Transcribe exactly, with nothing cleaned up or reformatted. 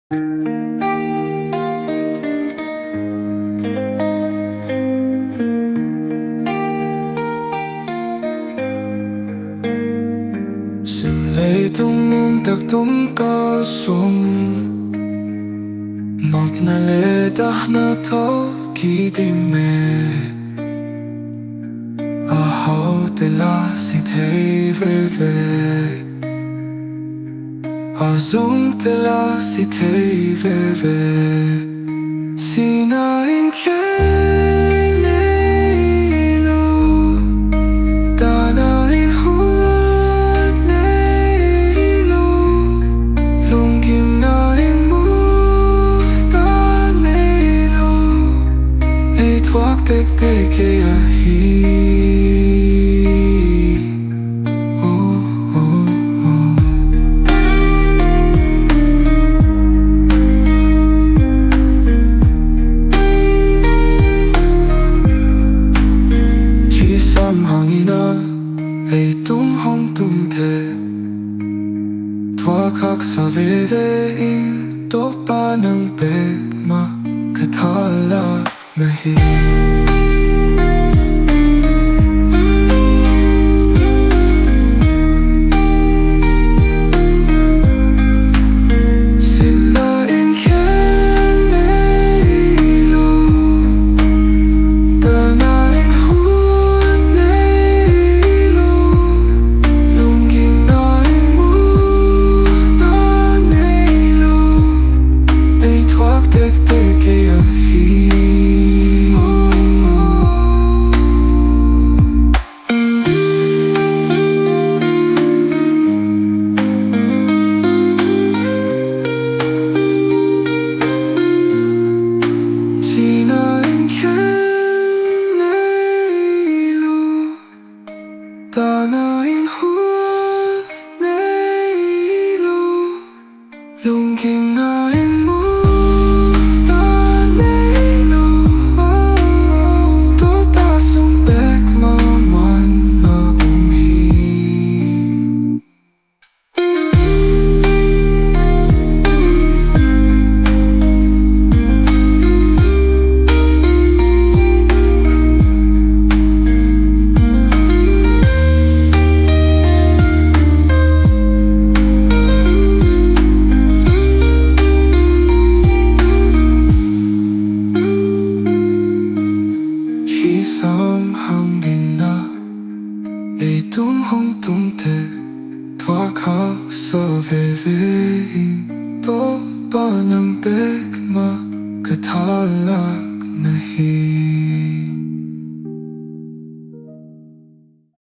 Sim leitung nuntak tung ka sung, nopna le dahna tawh kidim e. A haute la si thei veve, a zongte la si thei veve. Sihna in khen nei lo, dahna in huat nei lo, lunggimna in muhna nei lo, ei thuak tektek kei ahi. Oh, oh, oh. Ci sam hangin ah ei tung hong tung thei. Thuak haksa veve in, Topa nang bek mah ka thalak na hi. Sihna in khen nei lo, dahna in huat nei lo, lunggimna in muhna nei lo, ei thuak tektek kei ahi. Sihna in khen nei lo, dahna in huat nei lo, lunggimna in muhna nei lo, Topa sung bek mah man na om hi. Ci sam hangin ah ei tung hong tung thei. Thuak haksa veve in, Topa nang bek mah ka thalak na hi.